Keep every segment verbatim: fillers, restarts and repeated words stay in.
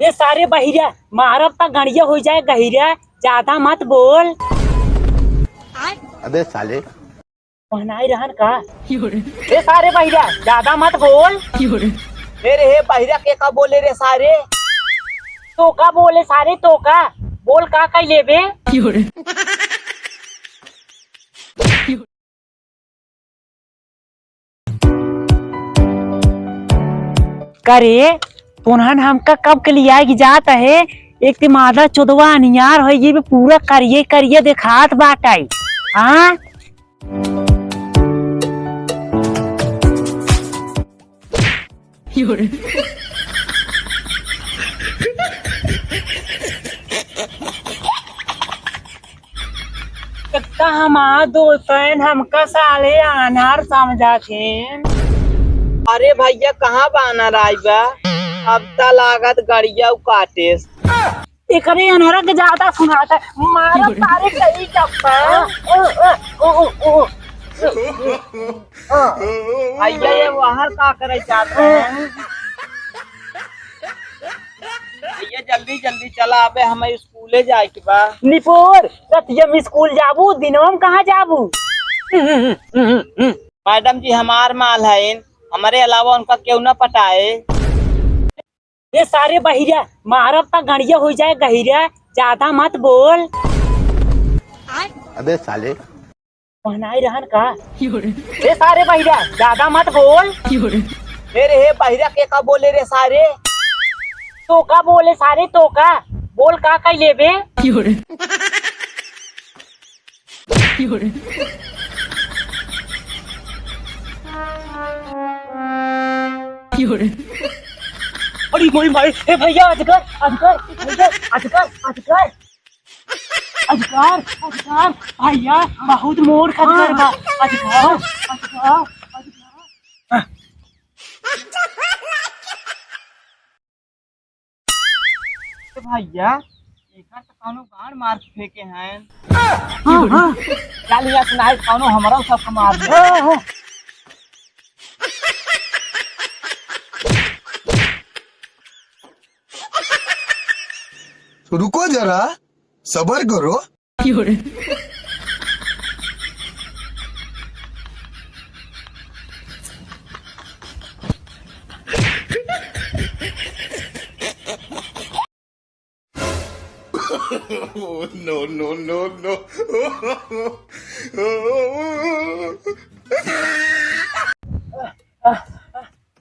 ए सारे बहिरा, मारब त गड़िया होइ जाए गहिरा, ज्यादा मत बोल। अबे साले। पहनाई रहन का? ए सारे बहिरा, ज्यादा मत बोल। ए रे, हे बहिरा के का बोले रे सारे? तो का बोले सारे, तो का? बोल का कइ लेबे? करे, तोन्हन हमका कब के लियाए के जात है? एक ते मादा चोदवा अनियार होइ, ये भी पूरा करिए करिए देखात बाटइ। हाँ? कितना हमार दोस्तन हमका साले आन्हर समझा थे। अरे भइया, कहाँ बानर आई बा? अब त लागत गड़िया काटेस। एकरे अन्हरा के ज्यादा सुनाता है। मारा तारे कई चप्पा। भइया, ये बाहर का करे जात हैं? भइया, जल्दी जल्दी चला, अबे हमें स्कूले जाए के बा। निपोर, रतिया में स्कूल जाबू, दिनवा में कहाँ जाबू? मैडम जी हमार माल हइन, हमरे अलावा उनका केहू ना पटाए। ए सारे बहिरा, मारब त गड़िया होइ जाए गहिरा, ज्यादा मत बोल। अबे साले। पहनाई रहन का? ए सारे बहिरा, ज्यादा मत बोल। ए रे, हे बहिरा के का बोले रे सारे? तो का बोले सारे, तो का? बोल का कइ लेबे? अरे मोरी माई, ए भइया, अजगर, अजगर, भइया, अजगर, अजगर, अजगर, अजगर, भइया, बहुत मोट अजगर बा, अजगर, अजगर, अजगर। ए भइया, एकर त कौनो गाड़ मार के फेंके हैं। हाँ, हाँ। चल, यहाँ से नाहीं, कौनो हमरा सबके मार दे। हाँ, हाँ। रुको जरा, सबर करो। Oh, no, no, no, no.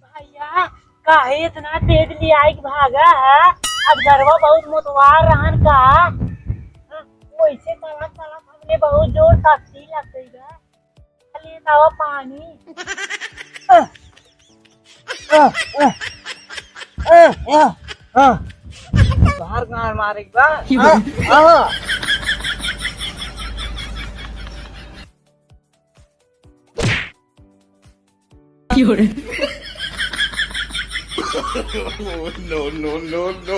भइया, काहे इतना तेज लियाई के भागा है? अजगरवा बहुत मोटवार रहन का? वैसे चलत चलत हमने बहुत जोर शक्ति लग गई है। ले लावा पानी। बाहर गाड़ मारे के बा। हाँ, हाँ। Oh, no, no, no, no.